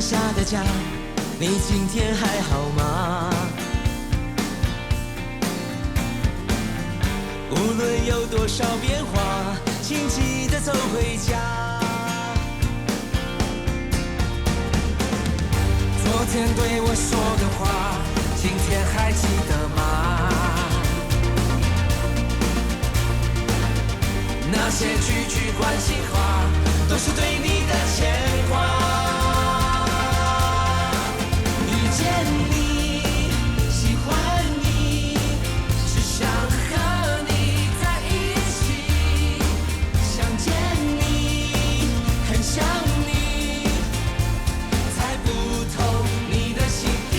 下的家，你今天還好嗎？無論有多少變化，請記得走回家。昨天對我說的話，今天還記得嗎？那些句句關心話，都是對你的牽掛。遇見你，喜歡你，只想和你在一起。想見你，很想你，猜不透你的心意，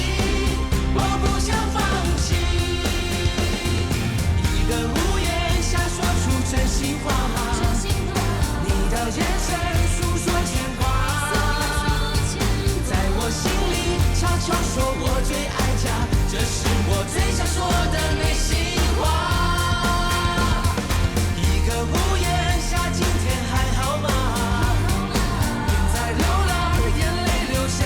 我不想放棄。一個屋檐下說出真心話，你的眼神訴說牽掛，在我心裡悄悄說我最愛家，這是我最想說的內心話。一個屋檐下，今天還好嗎？別再流浪，眼淚流下，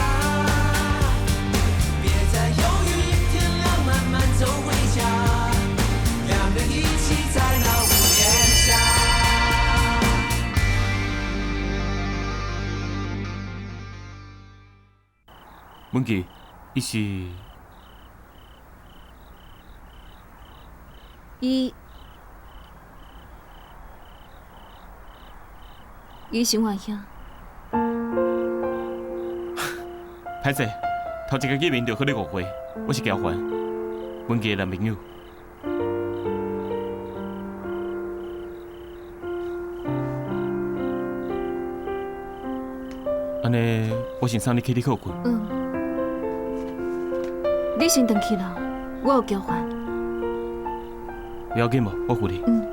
別再猶豫，天亮慢慢走回家，兩人一起在那屋檐下。文琪，伊是伊，伊是我兄。歹勢，頭一个見面就予你誤會，我是喬凡，文琪的男朋友。按呢，我先送你去你歇睏。嗯，你先轉去啦，我有交還。不要緊無，我扶你。嗯。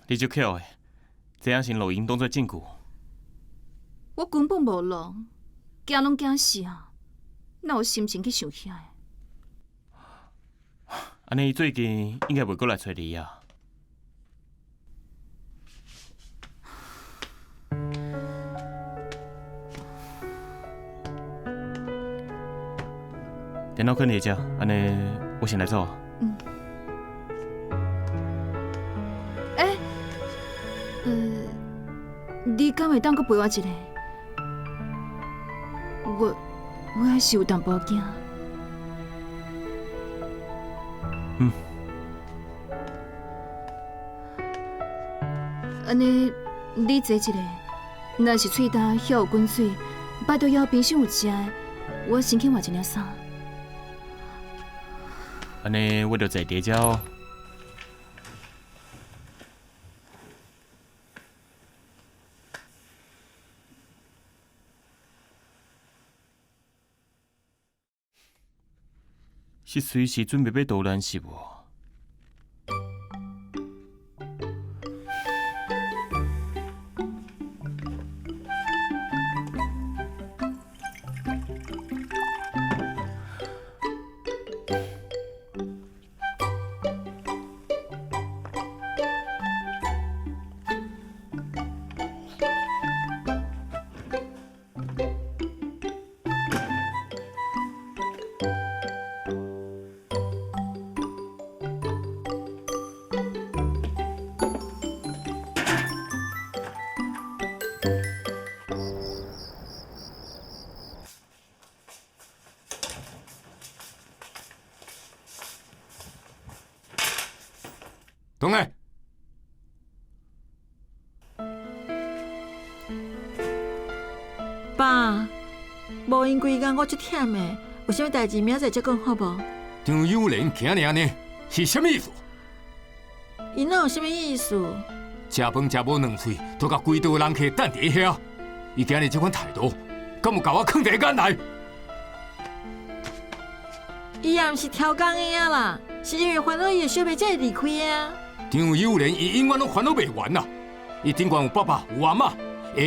你足巧的，這樣先錄音當做證據。我根本無錄，驚攏驚死啊！哪有心情去想遐个？按呢，伊最近應該袂閣來揣你啊。電腦囥佇遮，按呢，我先來走。嗯。欸，你敢會當閣陪我一下？我還是有淡薄驚。嗯。按呢，你坐一下，若是喙焦遐有滾水，拜託枵冰箱有食的，我先去換一領衫。按呢，我就坐佇遮哦。是隨時準備欲投難是無？轉來。爸，無閒規工我足忝的，有啥物代誌明仔載才講好無？張友蓮今日按呢是啥物意思？伊哪有啥物意思？食飯食無兩喙，就共規桌人客等佇遐。伊今日這款態度，敢有共我囥佇眼內？伊也毋是刁工的啊啦，是因為煩惱伊的小妹才會離開啊。張友蓮伊永遠攏煩惱袂完啊！伊頂懸有爸爸，有阿嬤，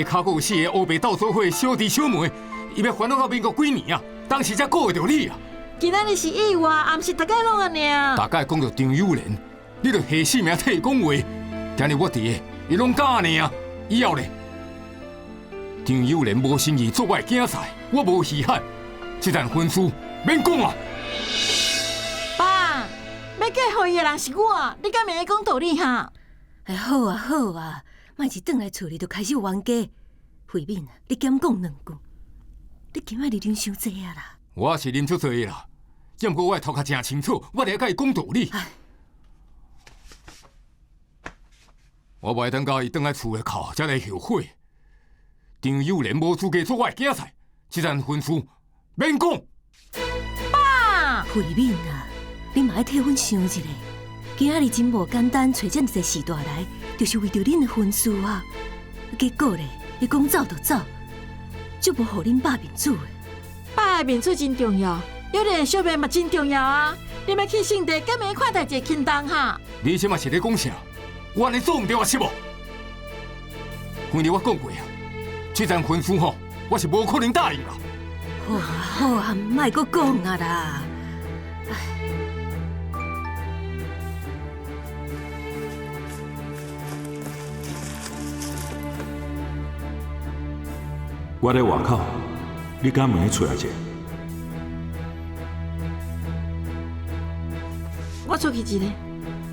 下跤閣有四个烏白鬥做伙的小弟小妹，伊欲煩惱到民國幾年啊？当时才顾会著你啊！今仔日是意外，也毋是逐摆拢按呢啊。大概讲著张友莲，你就下性命替伊讲话。今日我伫的，伊拢敢按呢啊！以后咧，张友莲无心意做我的囝婿，我无稀罕。这层婚事免讲啊！爸，欲嫁予伊的人是我，你敢袂使讲道理哈？哎，好啊好啊，莫一转来厝里就开始冤家。慧敏，你减讲两句，你今仔日啉伤济啊啦！我是啉足济啦，毋过我的头壳诚清楚，我得共伊讲道理。我袂等到伊转来厝的口才来后悔。张友莲无资格做我的囝婿，这层婚事免讲。爸，慧敏啊，你嘛爱替阮想一下，今仔日真无简单，揣遮尔济序大来，就是为著恁的婚事啊。结果咧，伊讲走就走，足无予恁爸面子的。爸的面子真重要，友莲的小妹嘛真重要啊！你欲去圣地，敢袂看代志轻重哈？你这嘛是咧讲啥？我按呢做毋对啊，是无？反正我讲过啊，这层婚事吼，我是无可能答应啦。好啊好啊，莫阁讲啊啦。我咧外口，你敢问出来者？我出去一下。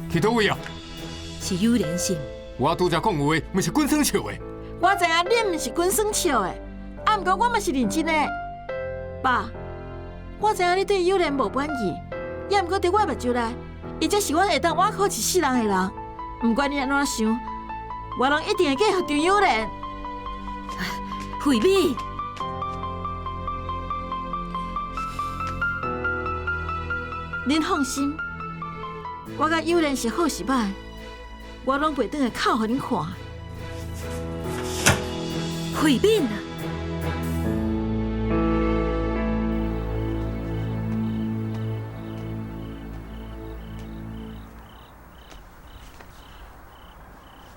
去佗位啊？是有莲是？我拄才讲话，毋是滚耍笑的。我知影恁毋是滚耍笑的，啊，毋过我嘛是认真的。爸，我知影你对友莲无满意，也毋过伫我目睭内，伊才是阮会当倚靠一世人的人。毋管你按怎想，我拢一定会嫁予张友莲。慧敏，恁放心，我佮友莲是好是歹，我拢袂转来哭予恁看。慧敏啊！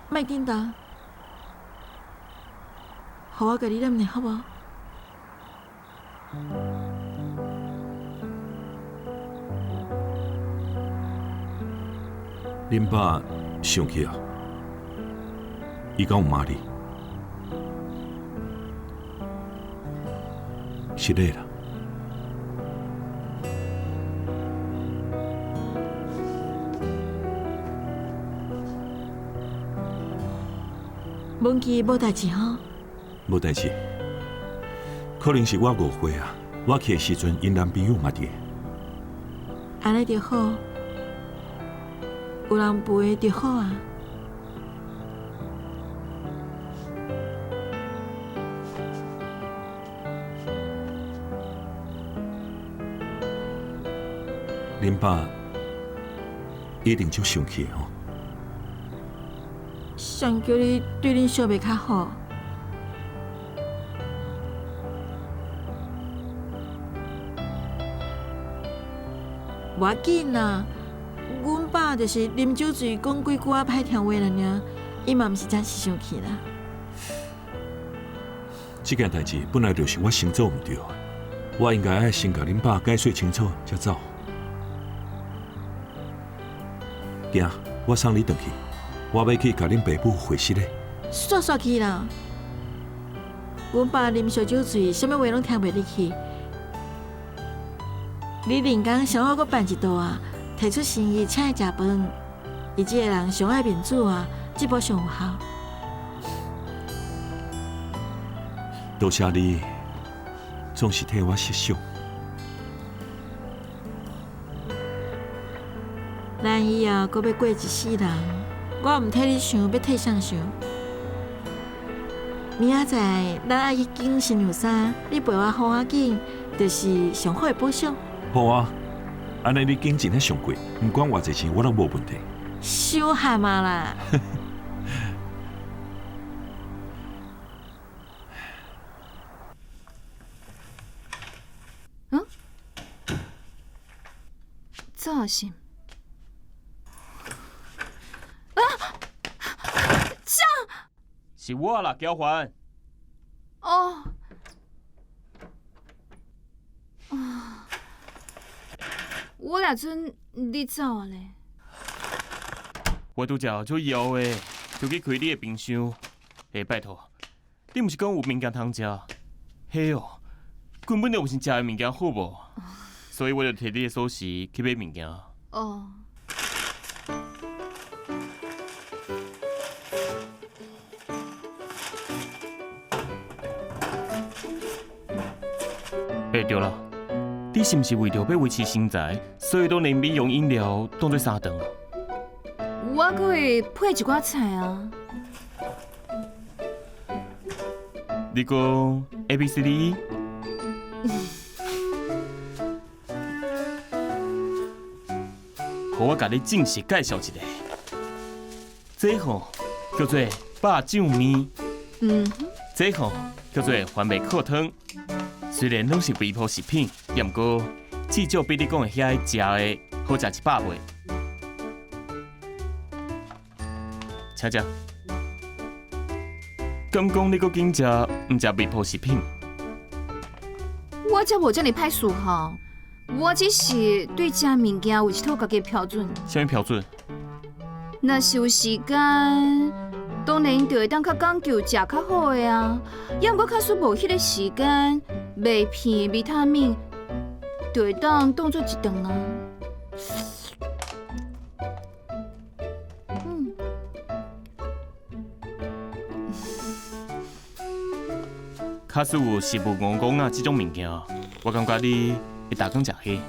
莫紧张，予我共你揽咧，好无？恁爸生气啊？伊敢有骂你？失礼啦。文琪无代志吼？无代志，可能是我误会啊。我去的时阵，𪜶男朋友嘛伫。按呢就好，有人陪就好啊。恁爸一定足生气的吼。谁叫你对恁小妹较好？无要紧啦，阮爸就是啉酒醉，讲几句仔歹听话尔尔，伊嘛毋是真是生气啦。这件代志本来就是我先做毋对的，我应该爱先共恁爸解释清楚，才走。行，我送你转去。我欲去共恁爸母回失礼。煞煞去啦！阮爸啉烧酒醉，啥物话拢听袂入去。你另工想我阁办一道啊，提出诚意请伊食饭。伊这个人上爱面子啊，这步上有效。多谢你，总是替我设想。咱以后阁欲过一世人，我毋替你想，欲替谁想？明仔载咱爱去拣新娘衫，你陪我好仔拣，就是上好的保养。好啊，按呢你拣钱上贵，毋管偌济钱我拢无问题。伤譀啊啦！嗯？早是？啊！啥？是我啦，娇环。哦。啊！我若准你走啊咧。我拄才足枵的，就去開你的冰箱。欸，拜託，你毋是講有物件通食？彼哦，根本就毋是食的物件，好無？所以我就提你的鎖匙去買物件。哦。欸，對啦，你是毋是為著欲維持身材，所以都連美容飲料當做三頓啊？我閣會配一寡菜啊。你講 A B C D E？予我共你正式介紹一下，這吼叫做肉醬麵，這吼叫做番麥克湯。雖然攏是微波食品，也毋過至少比你講的遐個食的好食100倍。請食。敢講你閣緊食，毋食微波食品？我才無遮爾歹事吼，我只是對食物件有一套家己的標準。啥物標準？若是有時間，當然就會當較講究食較好的啊。抑毋過假使無彼个時間，麥片、維他命就會當當做一頓啊。嗯。假使有食物戇戇仔這種物件，我感覺你會逐工食彼。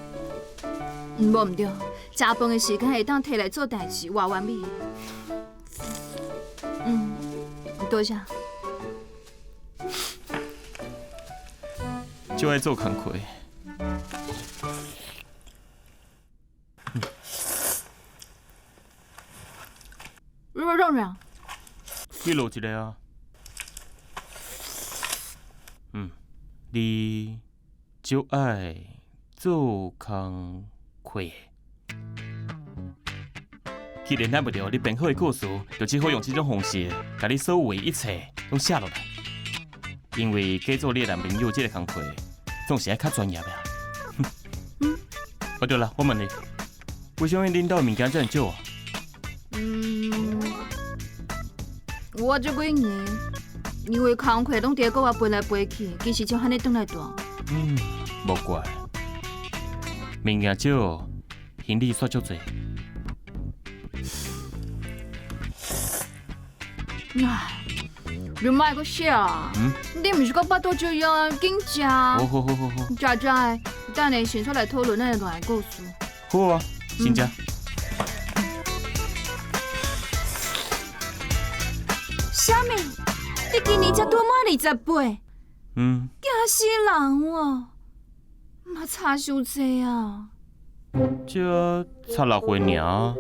無毋對，食飯的時間會當提來做代誌，偌完美。嗯，多謝。就愛做工課。你欲創啥？你落一个啊。嗯，你就愛做工課。既然咱為著你編好的故事，就只好用這種方式，共你所有的一切攏寫落來。因為假做你的男朋友這個工課，總是愛較專業的。嗯。哦對啦，我問你，為啥物恁兜的物件遮爾少啊？嗯，我這幾年因為工課攏佇國外飛來飛去，其實就按呢轉來蹛。嗯，無怪，物件少，行李煞足濟。唉，你莫閣寫啊！你毋是講腹肚足枵，緊食。好好好好好。食食的，等下迅速來討論咱的戀愛故事。好啊，先食。啥物？你今年才拄滿28？嗯。驚死人哦！嘛差傷濟啊！這差6歲爾。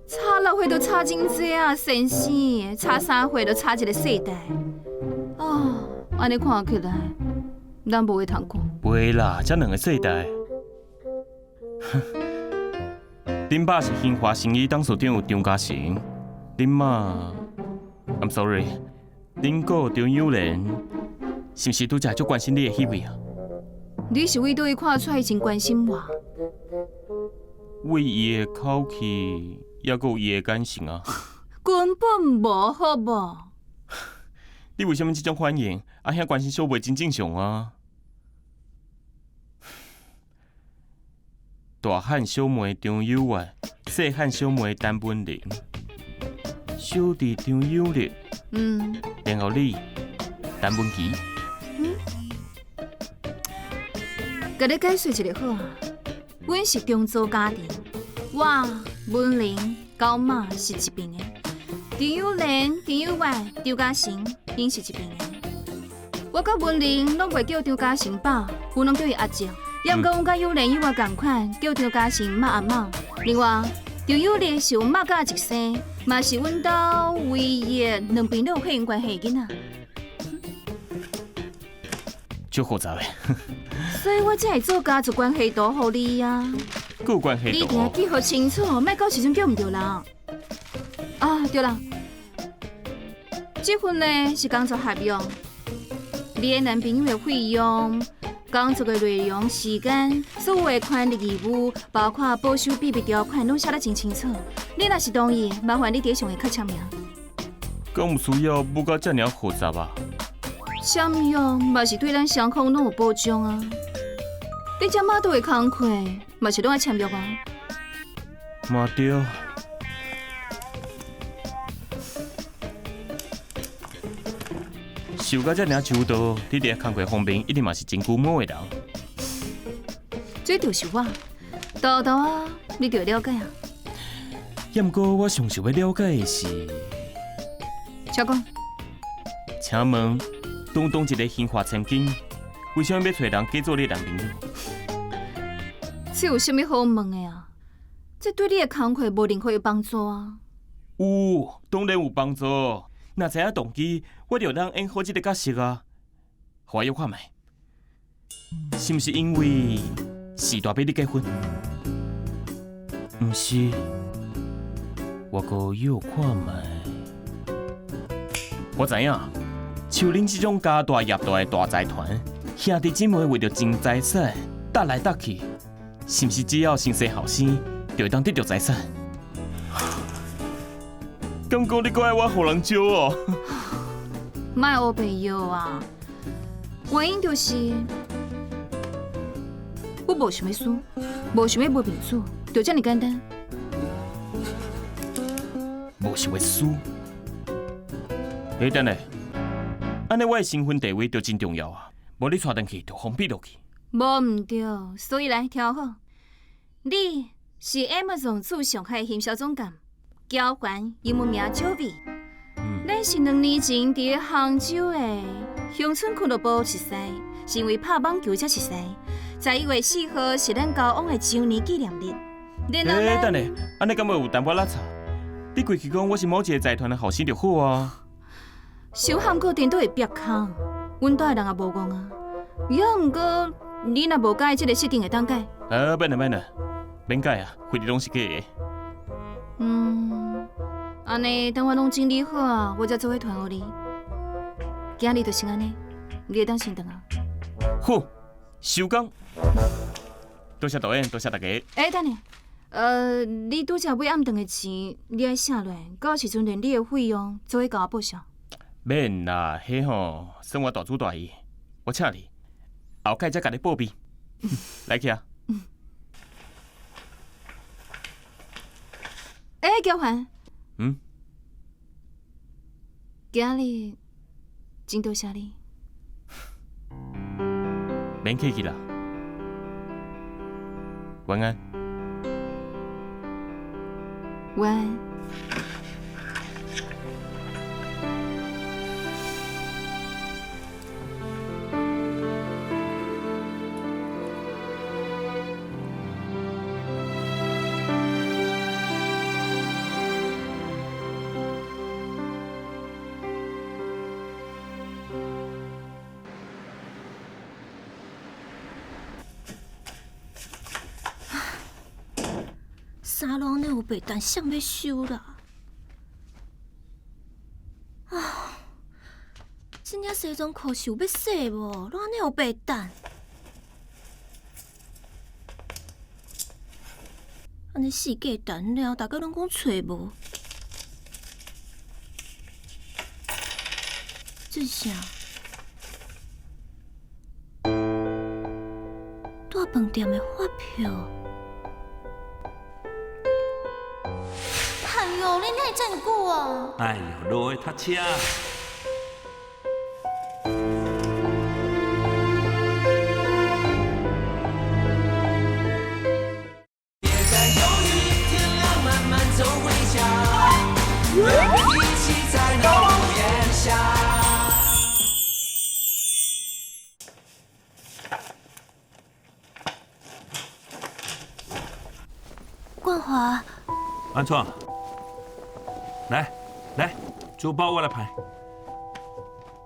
差6歲就差真濟啊，先生！差3歲就差一個世代。啊，按呢看起來，咱無話通講。袂啦，才2個世代。恁爸是興華生醫董事長張嘉誠，恁媽，I'm sorry，恁姑張友蓮，是毋是拄才足關心你的彼位啊？你是為佗位看出來伊真關心我？為伊的口氣，抑閣有伊的眼神啊！根本無好無？你為啥物這種反應？啊，遐關心小妹真正常啊！大漢小妹張有月，細漢小妹陳文玲，小弟張有力，然後你陳文琪。嗯，共你解釋一下好啊，阮是重組家庭，我文玲、高媽是一邊的，張有蓮、張有月、張嘉誠𪜶是一邊的。我佮文玲攏袂叫張嘉誠爸，阮攏叫伊阿叔。抑毋過阮佮有蓮有月仝款，叫張嘉誠媽阿媽。另外，張有力是阮媽佮阿叔生，嘛是阮兜唯一兩邊攏有血緣關係的囡仔。足複雜的。所以我才會做家族關係圖予你啊。閣有關係圖？你一定要記予清楚，莫到時陣叫毋著人。啊，對啦，這份呢是工作合約，你的男朋友的費用，工作的内容、时间、所有的权利义务，包括保守秘密条款，拢写得真清楚。你若是同意，麻烦你伫上面敲签名。敢有需要舞到遮尔复杂啊？签约嘛是对咱双方拢有保障啊。你这马都会工课，嘛是拢爱签约啊？嘛对。想到遮尔周到，你伫工课方面一定嘛是真龟毛的人。这就是我，豆豆啊，你就会了解啊。也毋过我上想欲了解的是，请讲。请问，堂堂一个兴华千金，为啥物欲揣人假做你男朋友？这有啥物好问的啊？这对你的工课无任何的帮助啊。有，当然有帮助。若知影动机，我就当演好这个角色啊。予我约看觅，是毋是因为时大欲你结婚？毋是，我阁约看觅。我知影，像恁这种家大业大的大财团，兄弟姊妹为著争财产，搭来搭去，是毋是只要先生后生，就会当得著财产？敢讲你阁爱我予人招哦？莫乌白药啊！原因就是我无想欲输，无想欲无面子，就遮尔简单。无想欲输？欸，等下，按呢我的身份地位就真重要啊！无你带转去就封闭落去。无毋对，所以来听好，你是 Amazon 驻上海行销总监。乔凡，英文名 Joey。咱是2年前伫杭州的乡村俱乐部熟识，是因为拍网球才熟识。11月4号是咱交往的周年纪念日。欸，等下，按呢敢会有淡薄落差？你规气讲我是某一个财团的后生就好啊。小汉哥颠倒会煏空，阮兜的人也无戆啊。也毋过，你若无佮意这个设定，会当改。免啦免啦，免改啊，反正拢是假的。按呢，等我拢整理好啊，我才做伙传予你。今日就先按呢，你会当先转啊。好，收工。多谢导演，多谢大家。欸，等下，你拄才买暗顿的钱，你爱写落，到时阵连你的费用做伙共我报销。免啦，彼吼算我大主大意，我请你，后盖才共你报备。来去啊。欸，乔凡。今日真多谢你。免客气啦，晚安。晚安。衫拢按呢有白单，谁欲收啦？啊，这领西装裤是有欲洗无？拢按呢有白单。按呢四界单了，大家拢讲揣无。这是啥？大饭店的发票。哎呦，你哪会遮尔久啊？哎呦，落雨塞车。别再犹豫，天亮慢慢走回家，一起在那屋檐下。冠华，安怎？来来，书包我来排。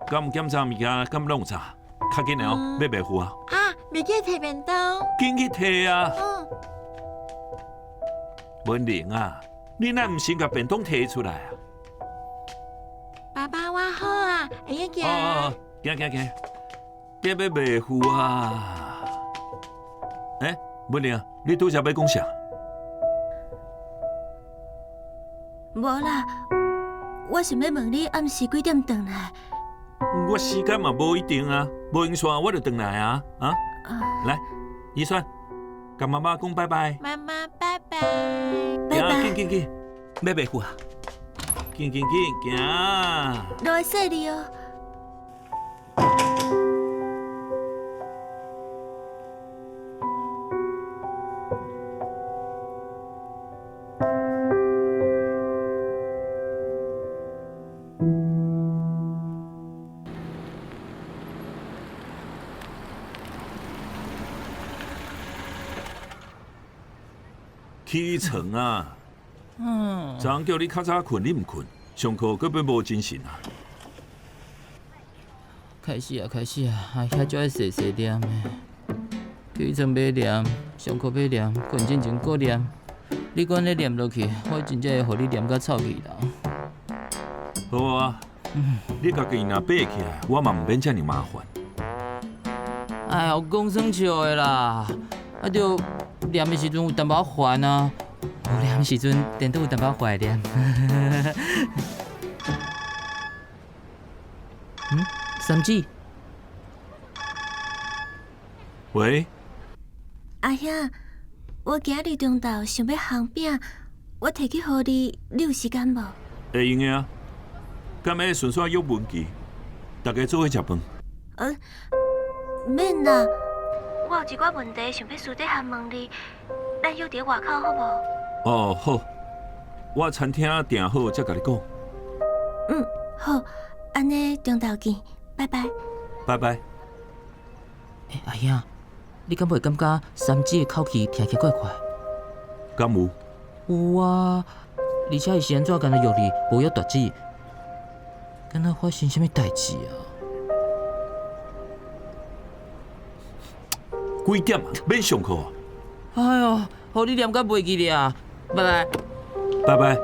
敢有检查物件，敢拢有查？较紧的哦，欲袂赴啊？啊，袂记提便当。紧去提啊！文玲啊，你哪毋先共便当提出来啊？爸爸，我好啊，会用行。哦，行行行，别欲袂赴啊！文玲，你拄才欲讲啥？无啦，我想欲问你暗时几点转来？我时间嘛无一定啊，无闲煞我就转来啊。啊，来，怡萱，共妈妈讲拜拜。妈妈拜拜。拜拜。紧紧紧，欲袂赴啊？紧紧紧，行。路会细腻哦。起床啊！昨昏叫你较早睏，你毋睏，上课阁欲无精神啊！开始啊，开始啊！阿兄就爱细细念的，起床欲念，上课欲念，睏进前阁念。你阁按呢念落去，我真正会予你念甲臭气人。好啊，你家己若爬起来，我嘛毋免遮尔麻烦。哎呀，讲耍笑的啦，啊著念的时阵有淡薄仔烦啊，无念的时阵颠倒有淡薄仔怀念。嗯，三姊。喂。阿兄，我今日中昼想欲烘饼，我提去予你，你有时间无？会用的啊，敢欲顺续约文琪，大家做伙食饭。免啦，我有一寡问题想欲私底下问你，咱约伫外口好无？哦，好，我餐厅订好才共你讲。嗯，好，按呢中昼见，拜拜。拜拜。欸，阿兄，你敢袂感觉三姊的口气听起来怪怪？敢有？有啊，而且伊是按怎敢若约你，无约大姊，敢若发生啥物代志啊？几点啊？免上课啊！哎哟，予你念甲袂记咧啊！拜拜。拜拜。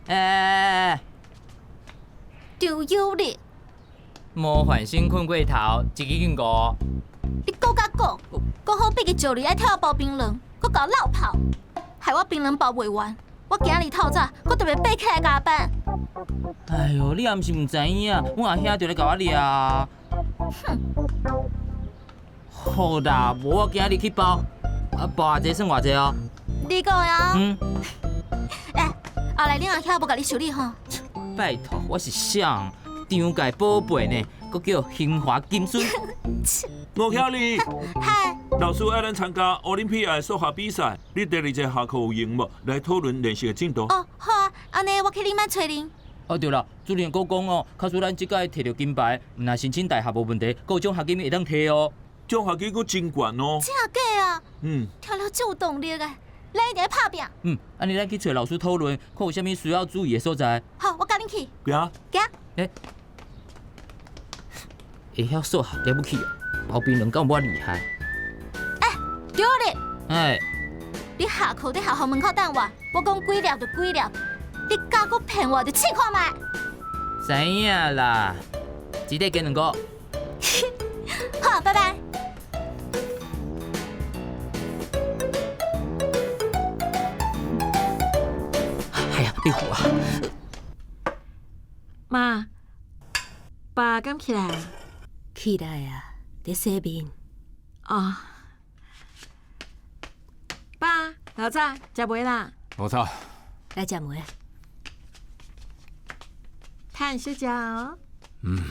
欸，张有力。模范生困过头，一支敬五。你阁敢讲？讲好笔记石你爱替我包槟榔，阁共我落跑，害我槟榔包袂完。我今日透早，阁特别爬起来加班。哎哟，你也毋是毋知影，阮阿兄就咧共我掠啊。哼！好啦，无我今日去包，啊包偌济算偌济哦。你讲的啊？嗯。欸，后来恁阿兄无共你修理吼？拜托，我是谁？张界宝贝呢，阁叫兴华金孙。吴晓丽。嗨。老师爱咱参加奥林匹亚数学比赛，你第二节下课有闲无？来讨论练习的进度。哦，好啊，按呢我去恁班揣恁。哦对啦，主任阁讲哦，假使咱这届摕著金牌，毋若申请大学无问题，阁有奖学金会当摕哦。奖学金阁真悬哦。真假啊？嗯。听了足有动力的，咱一定爱拍拼。嗯，按呢咱去揣老师讨论，看有啥物需要注意的所在。好，我佮恁去。行。行。欸，会晓数学了不起哦，包槟榔敢有我厉害？欸，对咧。哎。你下课伫学校门口等我，我讲几粒就几粒，你敢阁骗我就试看觅。知影啦，一块加两箍。好，拜拜。哎呀，壁虎啊！妈，爸敢起来？起来啊，伫洗面。哦。爸，老早食未啦？老早。来食糜。趁小食哦。嗯。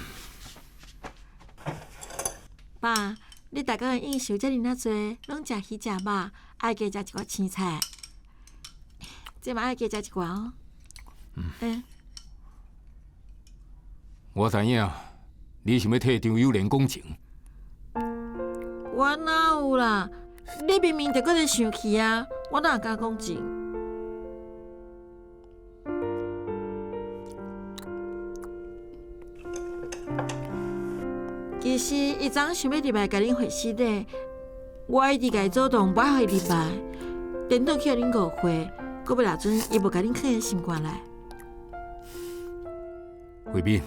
爸，你逐工应酬遮尔仔济，拢食鱼食肉，爱加食一寡青菜。这嘛爱加食一寡哦。嗯。我知影，你想欲替张友莲讲情。我哪有啦？你明明就阁咧生气啊！我哪敢讲情？其实伊昨昏想欲入来共恁回失礼，我一直共伊主动，无爱予伊入来，颠倒去予恁误会，閣欲若准伊無共恁囥佇心肝內。慧敏，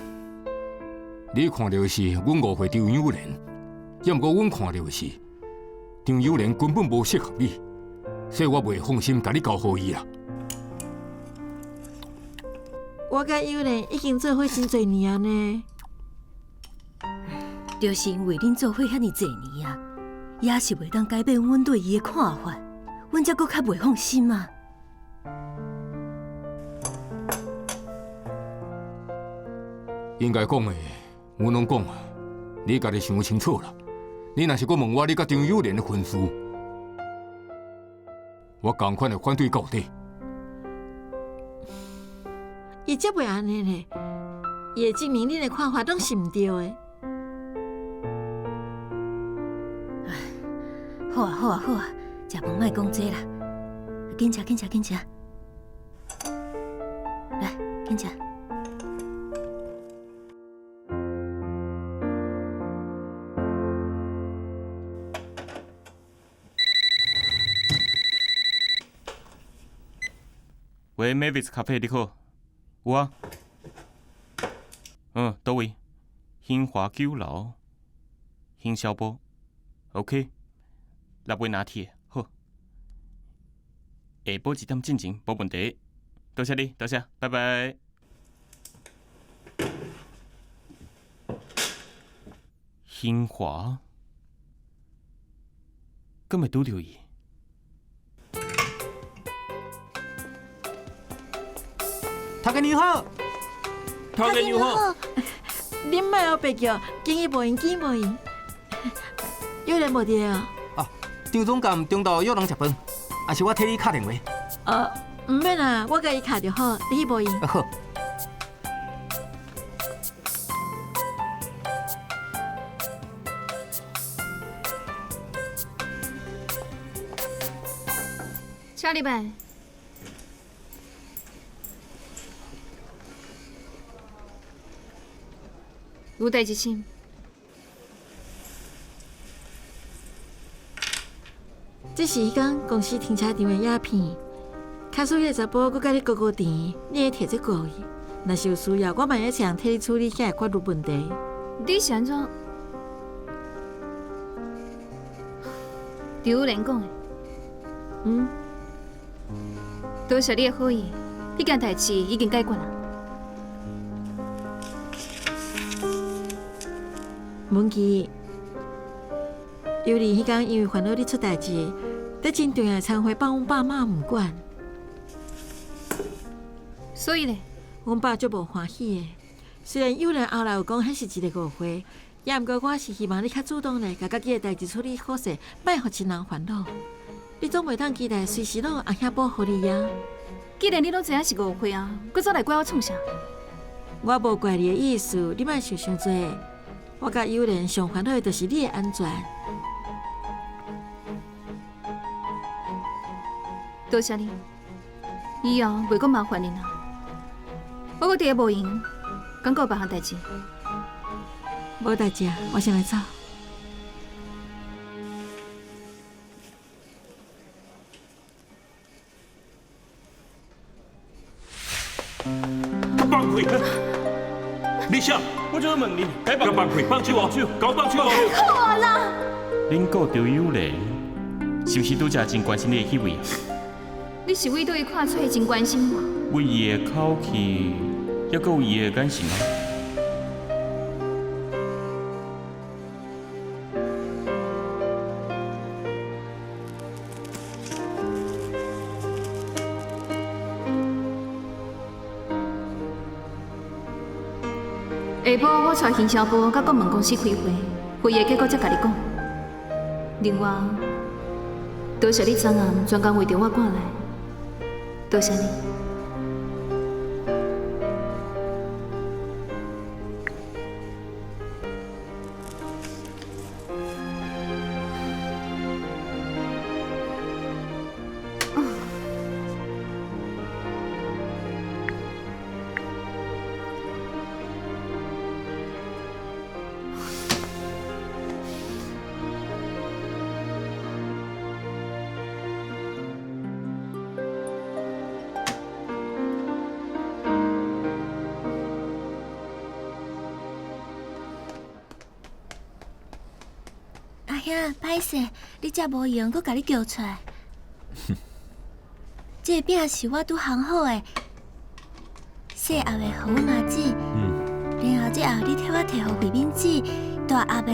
你看著的是阮誤會張友蓮，抑毋過阮看著的是張友蓮根本無適合你，所以我袂放心共你交予伊啦。我佮友蓮已經做伙真濟年啊呢。就是因為恁做伙遐爾濟年啊，也是袂當改變阮對伊的看法，阮才閣較袂放心啊。應該講的，阮攏講啊，你家己想清楚啦。你若是閣問我你佮張友蓮的婚事，我仝款會反對到底。伊才袂按呢咧，伊會證明恁的看法攏是毋對的。好啊好啊好啊，食飯莫講這啦，緊食緊食緊食，來緊食。喂，Mavis 咖啡你好，有啊。嗯，佗位？興華酒樓，行銷部，OK。六杯拿鐵，好。下晡一點進前，無問題。多謝你，多謝，拜拜。興華，敢會拄著伊？頭家娘好，頭家娘好。恁莫烏白叫，今日無閒，今日無閒。有人無佇啊？哦，張總監中晝約人食飯，還是我替你敲電話？毋免啦，我共伊敲就好，你去無閒。好。請入來。有代誌請。這是彼工公司停車場的影片。假使彼個查埔閣佮你勾勾甜，你會提這過去？若是有需要，我嘛會找人替你處理遐個法律問題。你是按怎？張友蓮講的。嗯。多謝你的好意，彼件代誌已經解決啦。文琪，尤麗彼工因為煩惱你出代誌，佇真重要的餐會放阮爸媽毋管，所以咧，阮爸足無歡喜的。雖然友人後來有講彼是一個誤會，也毋過我是希望你較主動咧，共家己的代誌處理好勢，莫予親人煩惱。你總袂當期待隨時攏有阿兄保護你啊！既然你攏知影是誤會啊，閣走來怪我創啥？我無怪你的意思，你莫想傷濟。我佮友人上煩惱的就是你的安全。多謝你，以後袂閣麻煩恁啊。我閣佇咧無閒，敢閣有別項代誌？無代誌啊，我先來走。放開！你啥？我就問你，該放開，放手哦，搞放手哦！好啦！恁顧張友蓮，是毋是拄才真關心你的彼位？你是為佗位看出伊真關心我？為伊的口氣，抑閣有伊的眼神啊！下晡我帶行銷部佮顧問公司開會，會議結果才共你講。另外，多謝你昨暗專工為著我趕來，多謝你。兄，歹勢，你遮無閒，閣共你叫出來。這個餅是我拄烘好的，細盒的予阮阿姊，然後這盒你替我提予慧敏姊，大盒的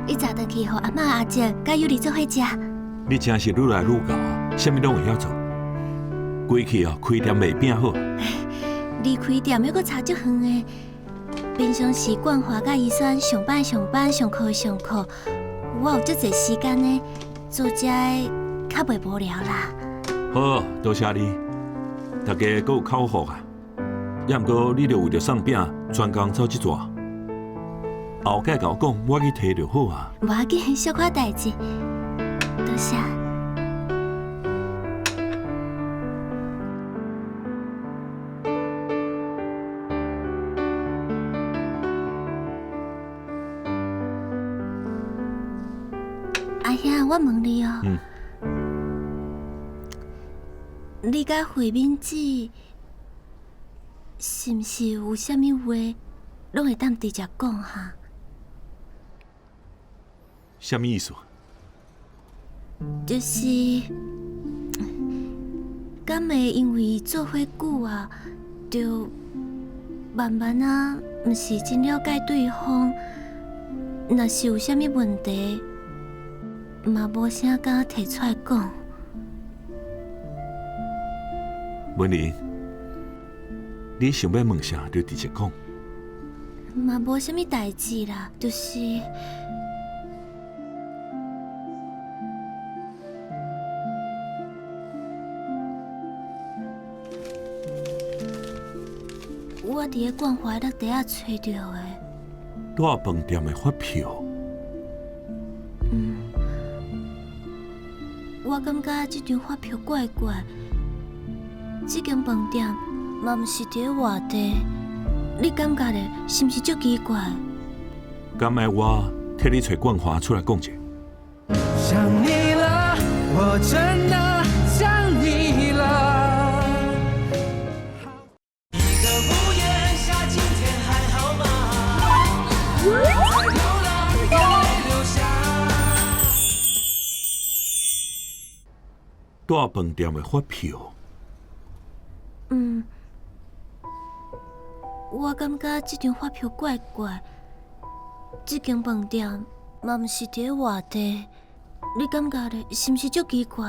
你載轉去予阿嬤、阿叔佮友兒做伙食。你真是愈來愈𠢕啊，啥物攏會曉做。規氣哦，開店賣餅好。離開店猶閣差足遠的。平常時冠華佮醫生上班上班，上課上課，我有足濟時間呢，做這个較袂無聊啦。好，多謝你，大家閣有口福啊。也毋過你著為著送餅，專工走這逝。後蓋共我講，我去提就好啊。無要緊，小可代誌，多謝。阿兄，我問你哦，你佮慧敏姊是毋是有啥物話，攏會當直接講哈？啥物意思？就是，敢會因為做伙久啊，就慢慢啊，毋是真了解對方，若是有啥物問題，嘛無啥敢提出來講。文玲，你想欲問啥就直接講。嘛無啥物代誌啦，就是。我佇咧冠華落地仔揣著的。大飯店的發票。嗯，我感覺這張發票怪怪，這間飯店嘛毋是佇咧外地，你感覺咧，是毋是足奇怪？敢愛我替你揣冠華出來講者？想你了，我真的想你了。一個屋檐下，今天還好嗎？在流浪，眼淚流下。大飯店的發票。嗯，我感覺這張發票怪怪，這間飯店嘛毋是佇咧外地，你感覺咧，是毋是足奇怪？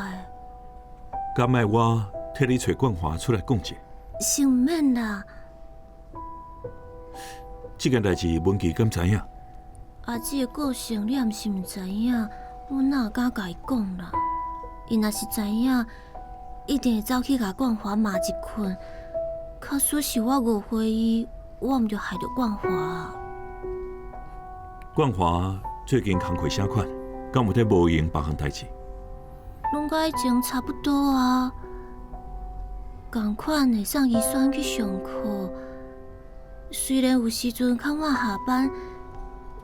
敢愛我替你揣冠華出來講者？先毋免啦。這件代誌文琪敢知影？阿姊的個性你也毋是毋知影，我哪敢共伊講啦？伊若是知影，一定會走去共冠華罵一棍。假使是我誤會伊，我毋就害著冠華啊。冠華最近工課啥款？敢有佇無閒別項代誌？攏佮以前差不多啊。仝款會送醫生去上課，雖然有時陣較晚下班，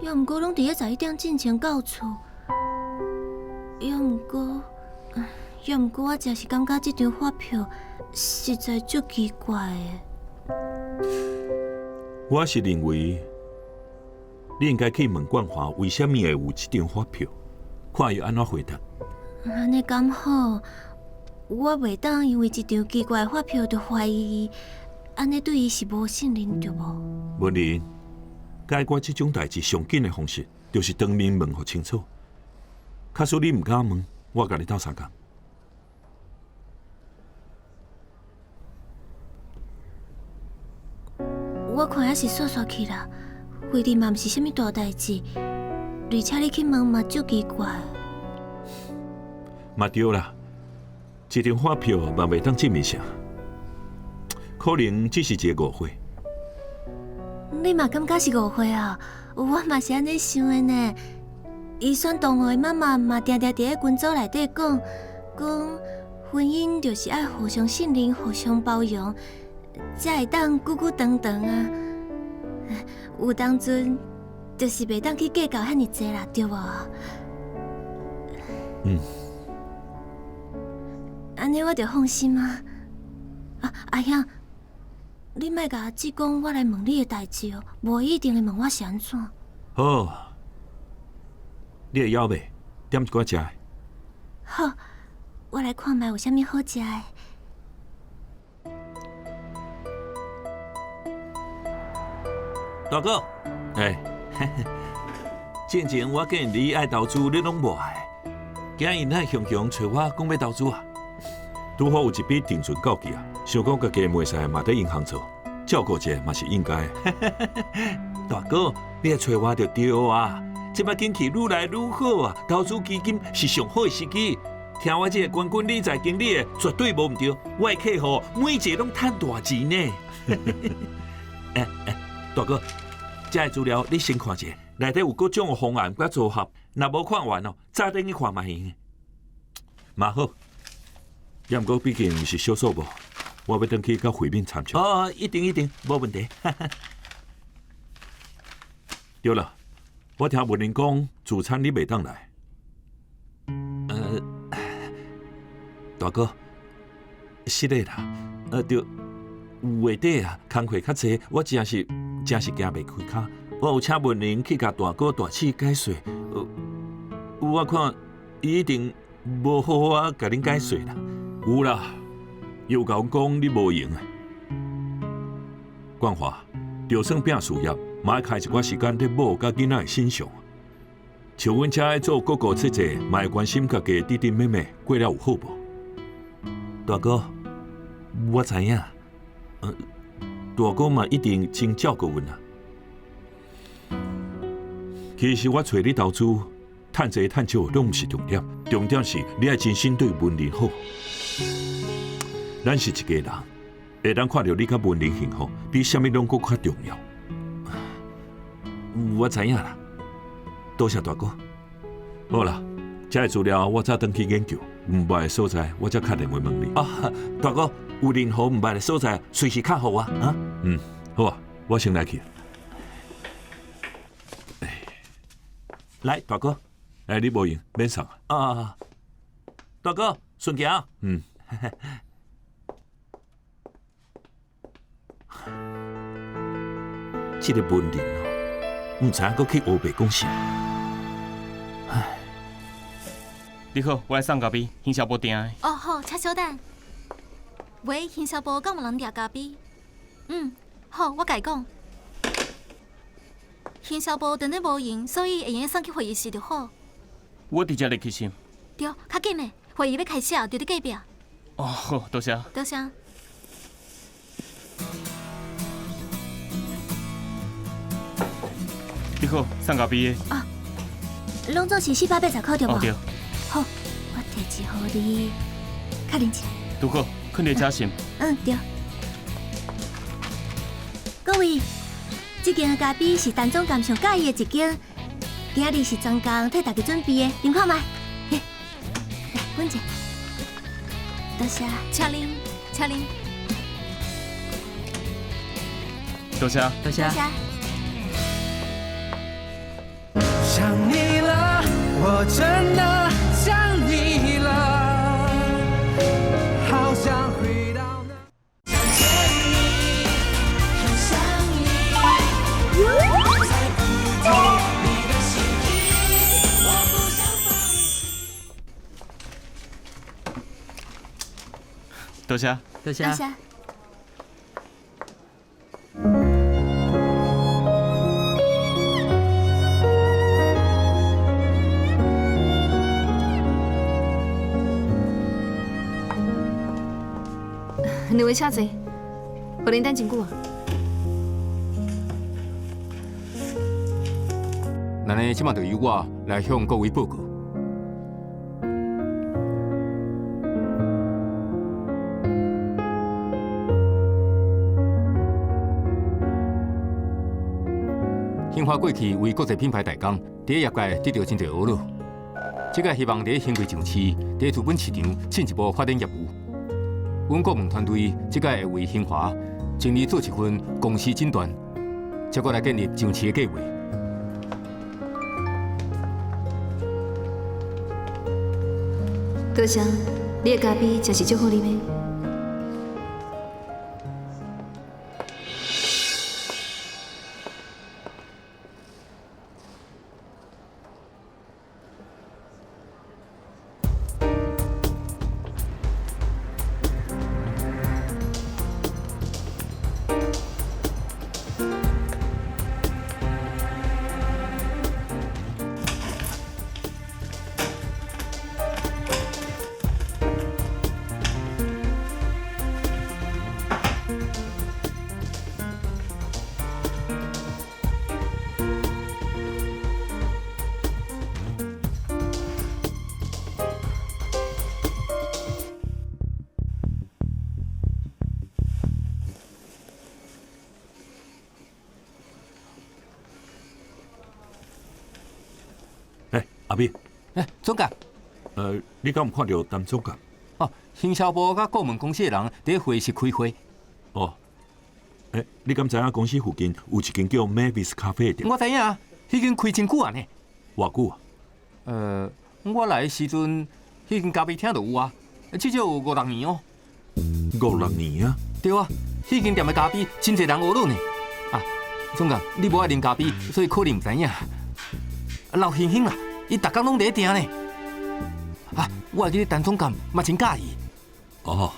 也毋過攏佇咧11點進前到厝。也毋過，我真是感覺這張發票實在足奇怪的。我是認為，你應該去問冠華為啥物會有這張發票，看伊按怎回答。按呢敢好？我袂當因為一張奇怪的發票就懷疑伊，按呢對伊是無信任對無？文玲，解決這種代誌上緊的方式，就是當面問予清楚。假使你毋敢問，我共你鬥相共。我看猶是煞煞去啦，反正嘛毋是啥物大代誌，而且你去問嘛足奇怪。嘛對啦，這張發票嘛袂當證明啥，可能只是一個誤會。你嘛感覺是誤會啊？我嘛是按呢想的呢。醫生同學的媽媽嘛定定佇咧群組內底講，講婚姻就是愛互相信任、互相包容，才會當久久長長啊。有當陣就是袂當去計較遐爾濟啦，對無？嗯。按呢我就放心啊。啊，阿兄，你莫共阿姊講我來問你的代誌哦，無伊一定會問我是按怎。好，你會枵袂？點一寡食的。好，我來看覓有啥物好食的。大哥，欸，進前我見你愛投資，你攏無愛。今日哪雄雄揣我講欲投資啊？拄好有一筆定存到期啊，想講家己袂使嘛佇銀行做，照顧者嘛是應該。大哥，你來揣我就對啊！這擺景氣愈來愈好啊，投資基金是上好的時機。聽我這個冠軍理財經理的，絕對無毋對。我的客戶每一個攏趁大錢呢。欸欸，大哥，這个資料你先看一下，內底有各種的方案佮組合，若無看完哦，早點去看嘛會用。嘛好，也毋過畢竟毋是小數目，我欲轉去佮慧敏參詳。哦，一定一定，無問題。對了，我聽文玲講，自產你袂當來。大哥，是的啦，對，月底啊，工課較濟，我真是行袂開跤。我有請文玲去共大哥大婶解說，我看伊一定無好好啊，共恁解說啦。有啦，伊有共阮講你無閒啊。冠華，就算拼事業，嘛愛開一寡時間佇某佮囡仔的身上。像阮遮愛做哥哥姐姐，嘛會關心家己的弟弟妹妹過了有好無？大哥，我知影，大哥嘛一定真照顧阮啊。其實我揣你投資，趁濟趁少攏毋是重點，重點是你愛真心對文玲好。咱是一家人，會當看著你佮文玲幸福，比啥物攏閣較重要。我知影啦，多謝大哥。好啦，這个資料我早轉去研究，毋捌的所在，我才敲電話問你。啊，大哥，有任何毋捌的所在，隨時敲予我啊。嗯，好啊，我先來去。來，大哥，欸，你無閒，免送啊。大哥，順行。嗯。這個文玲哦，毋知影閣去烏白講啥。唉，你好，我來送咖啡，行銷部訂的。哦好，請稍等。喂，行銷部敢有人訂咖啡？嗯，好，我共伊講。行銷部當日無閒，所以會用送去會議室就好。我直接入去先。對，較緊嘞，會議欲開始啊，就佇隔壁。哦，好，多謝。多謝。你好，送咖啡的。啊，攏總是480箍對無？哦對。好，我提一予你，較啉一下。拄好，囥佇遮先。嗯，對。各位，這間咖啡是陳總監上佮意的一間，今日是專工替大家準備的，啉看覓。來，阮姐，多謝。請啉，請啉。多謝。多謝。多謝。想你了，我真的想你了，好想回到那。想見你，很想你，猜不透你的心意，我不想放棄。多謝。多謝。多謝。兩位請坐，予恁等真久啊。那呢，這馬就由我來向各位報告。興華過去為國際品牌代工，佇業界得到真濟呵咾。這個希望佇興櫃上市，佇資本市場進一步發展業務。阮顧問團隊這擺會為興華整理做一份公司診斷，才閣來建立上市的計劃。多謝，你的咖啡真是足好啉的。敏。欸，总监。你敢有看著陈总监？哦，行销部佮顾问公司的人伫会议室开会。哦。欸，你敢知影公司附近有一间叫 Mavis 咖啡的店？我知影啊，彼间开真久啊呢。偌久啊？我来的时阵，彼间咖啡厅就有啊，至少有五六年哦。五六年啊？对啊，彼间店的咖啡真济人学落呢。啊，总监，你无爱啉咖啡，所以可能毋知影。老兴兴啦，伊逐工拢伫咧订呢。啊，我会记得陈总监嘛真佮意。哦。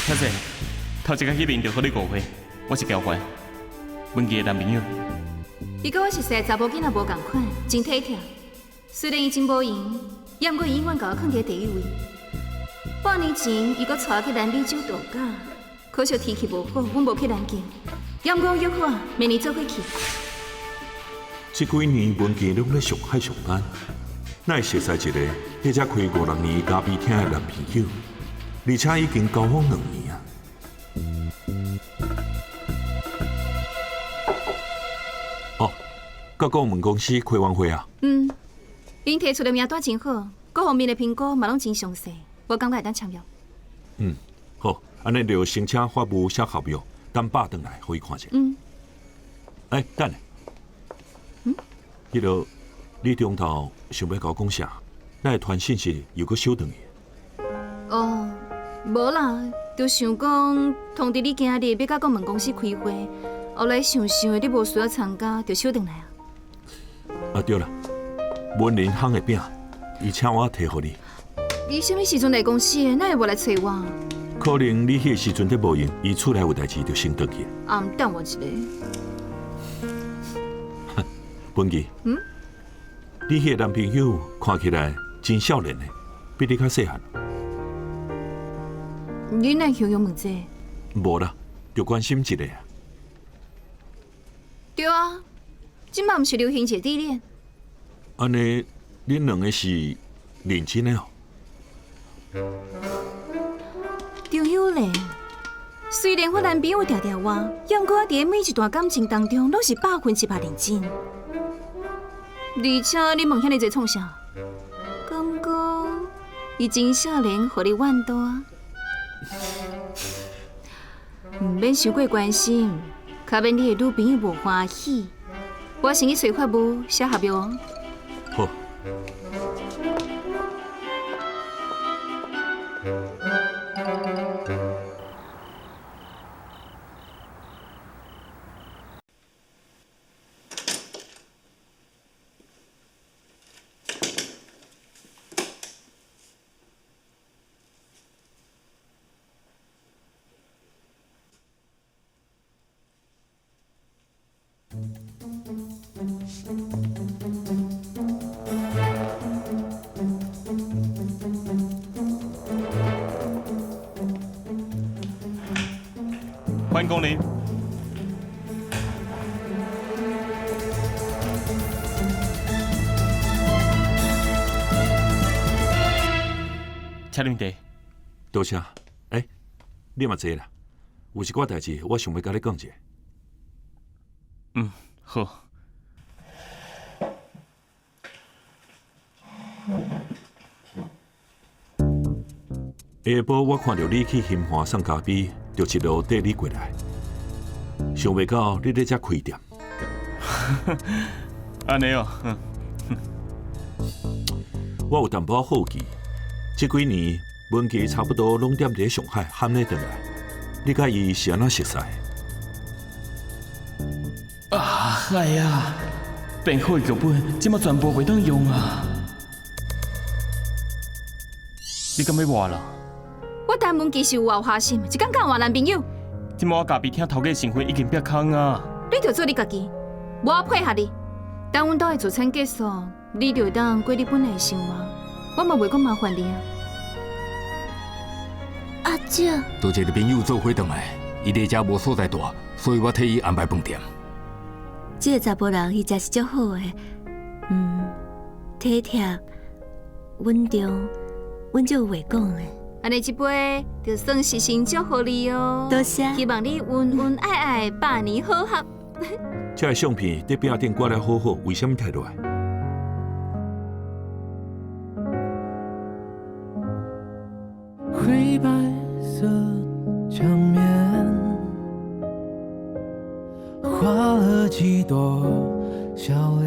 小姐，头一工见面就予你误会，我是乔凡，文琪的男朋友。伊佮我熟似查某囡仔无仝款，真体贴。虽然伊真无闲，也毋过伊永远共我囥伫第一位。半年前，伊阁带我去南美洲度假，可惜天气无好，阮无去南极。也毋过约好啊，明年做伙去。这几年文琪拢咧上海上班，哪会熟似一个彼只开五六年咖啡厅的男朋友？而且已经交往2年啊！哦，佮顾问公司开完会啊？嗯，𪜶提出的名单真好，各方面的评估嘛拢真详细，我感觉会当签约。嗯，好，按呢就先请法务写合约，等爸转来，予伊看一下。嗯。欸，等下。嗯。彼个你中昼想欲共我讲啥？咱的传信息又阁收转去？哦。无啦，就想讲通知你今日欲佮顾问公司开会，后来想想你无需要参加，就收转来啊。啊对啦，文林烘的饼，伊请我提予你。伊啥物时阵来公司的？哪会无来揣我？可能你彼个时阵伫无闲，伊厝内有代志就先转去。啊，等我一下。文琪，嗯，你彼个男朋友看起来真少年的，比你较细汉。你哪会用问这个？无啦，就关心一下啊。对啊，这摆毋是流行姐弟恋。按呢，恁两个是认真的哦。张友莲，虽然我男朋友定定换，也毋过我伫每一段感情当中，拢是100%认真。而且你问遐尔济创啥？敢讲伊真少年，予你怨多。毋免伤过关心，较免你的女朋友无欢喜。我先去揣法务写合约。好。欢迎光临。请啉茶。多谢。欸，你嘛坐啦。有一寡代志，我想欲佮你讲一下。嗯，好。下晡我看著你去兴华送咖啡，就一路缀你过来。想袂到你咧遮开店。按呢哦。我有淡薄仔好奇，这几年文琪差不多拢踮伫上海，含咧转来，你佮伊是按怎熟似？啊，哎呀，变好的剧本，这马全部袂当用啊！你敢欲换啦？我陈文琪是有够花心，一工敢换男朋友？这马我咖啡厅头家身份已经变空啊！你就做你家己，无我配合你。等阮兜的资产结束，你就会当过你本来的生活，我嘛袂阁麻烦你啊。阿姐，多一个朋友做伙转来，伊伫遮无所在住，所以我替伊安排饭店。这个查埔人伊真是足好的，体贴、稳重，阮足有話講的。按呢這杯就算是先祝福你哦。多謝。希望你恩恩愛愛，百年好合。這个相片佇餅頂掛了好好，為啥物提落來？灰白色牆面，畫了幾朵笑臉。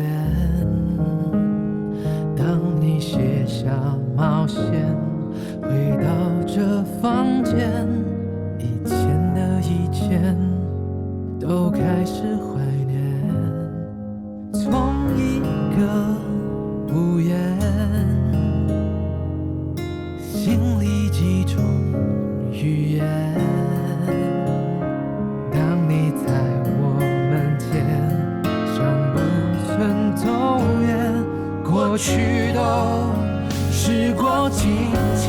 當你卸下帽線，回到這房間，以前的以前都開始懷念。從一個屋檐，心裡幾種語言。當你在我門前，像不曾走遠，過去都時過境遷。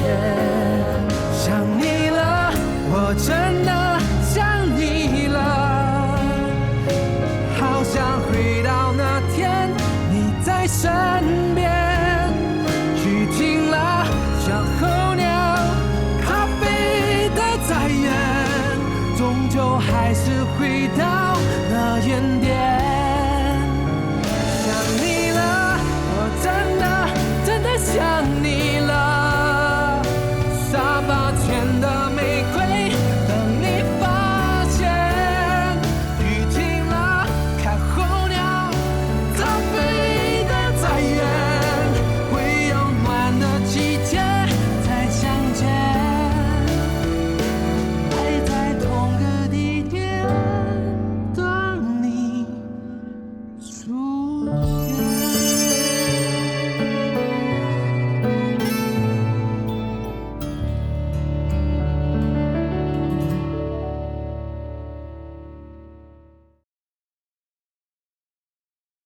想你了，我真的想你了，好想回到那天你在身邊。雨停了，像候鳥，它飛得再遠，終究還是回到那原點。